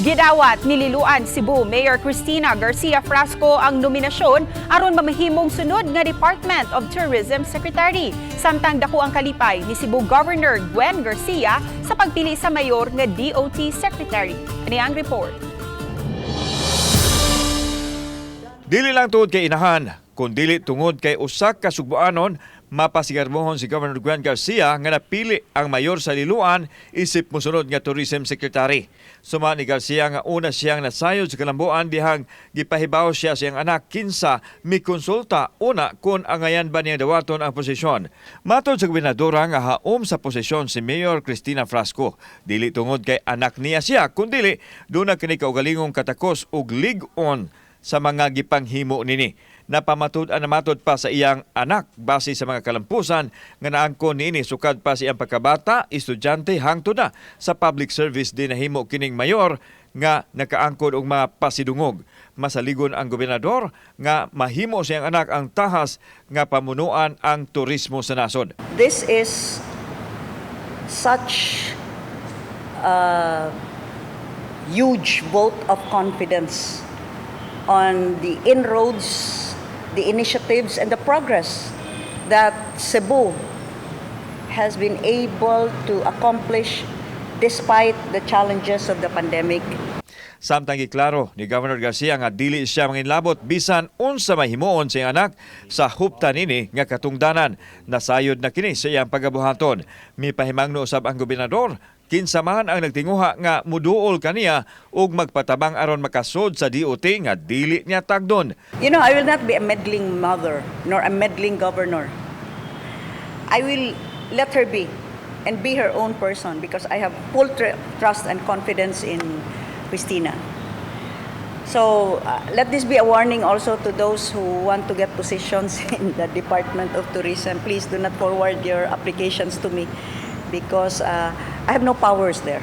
Gidawat ni Liloan, Cebu Mayor Cristina Garcia Frasco ang nominasyon aron mamahimong sunod nga Department of Tourism Secretary. Samtang dako ang kalipay ni Cebu Governor Gwen Garcia sa pagpili sa mayor nga DOT Secretary. Ani ang report. Dili lang tungod kay inahan, kundili tungod kay usa ka Sugboanon, mapasigarbohon si Governor Gwen Garcia nga napili ang mayor sa Liloan isip mosunod nga Tourism Secretary. Suma ni Garcia nga una siyang nasayod sa kalambuan dihang gipahibaw siya sa iyang anak kinsa mikonsulta una kung angayan ba niya dawaton ang posisyon. Matod sa gobernadora nga haom sa posisyon si Mayor Cristina Frasco. Dili tungod kay anak niya siya, kundili duna kini kaugalingong katakos ug lig-on sa mga gipanghimo nini. Napamatud-an na matod pa sa iyang anak base sa mga kalampusan nga naangkon niini sukad pa sa iyang pagkabata, estudyante hangtod na sa public service din nahimo kining mayor nga nakaangkon og mga pasidungog. Masaligon ang gobernador nga mahimo sa iyang anak ang tahas nga pamunuan ang turismo sa nasod. This is such a huge vote of confidence on the inroads, the initiatives, and the progress that Cebu has been able to accomplish despite the challenges of the pandemic. Samtang giklaro ni Governor Garcia nga dili siya manginlabot bisan unsa mahimuon sa iyang anak sa hupta nini nga katungdanan. Nasayod na kini sa iyang pagabuhaton. Mipahimangno usab ang gobernador kinsa man ang nagtinguha nga muduol kaniya ug magpatabang aron makasud sa DOT nga dili niya tagdon. I will not be a meddling mother nor a meddling governor. I will let her be and be her own person because I have full trust and confidence in Cristina. So let this be a warning also to those who want to get positions in the Department of Tourism. Please do not forward your applications to me because I have no powers there.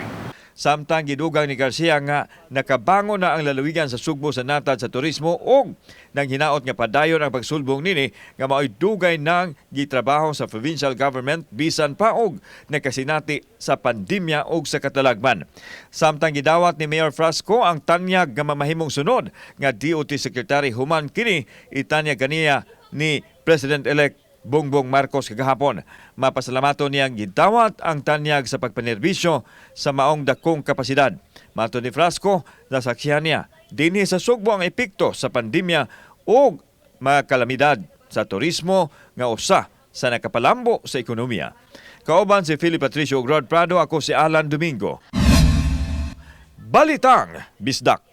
Samtang gidugang ni Garcia nga nakabangon na ang lalawigan sa Sugbo sa natad sa turismo ug nang hinaot nga padayon ang pagsulbong nini nga mao'y dugay nang gitrabaho sa provincial government bisan pa og nakasinati sa pandemya ug sa katalagman. Samtang gidawat ni Mayor Frasco ang tanyag nga mamahimong sunod nga DOT Secretary human kini itanyag kaniya ni President-elect Bongbong Marcos kagahapon. Mapasalamato niyang gidawat ang tanyag sa pagpanerbisyo sa maong dakong kapasidad. Matod ni Frasco, nasaksihan niya dinhi sa Sugbo ang epekto sa pandemya ug mga kalamidad sa turismo nga usa sa nakapalambo sa ekonomiya. Kauban si Philip Patricio ug Rod Prado, ako si Alan Domingo. Balitang Bisdak.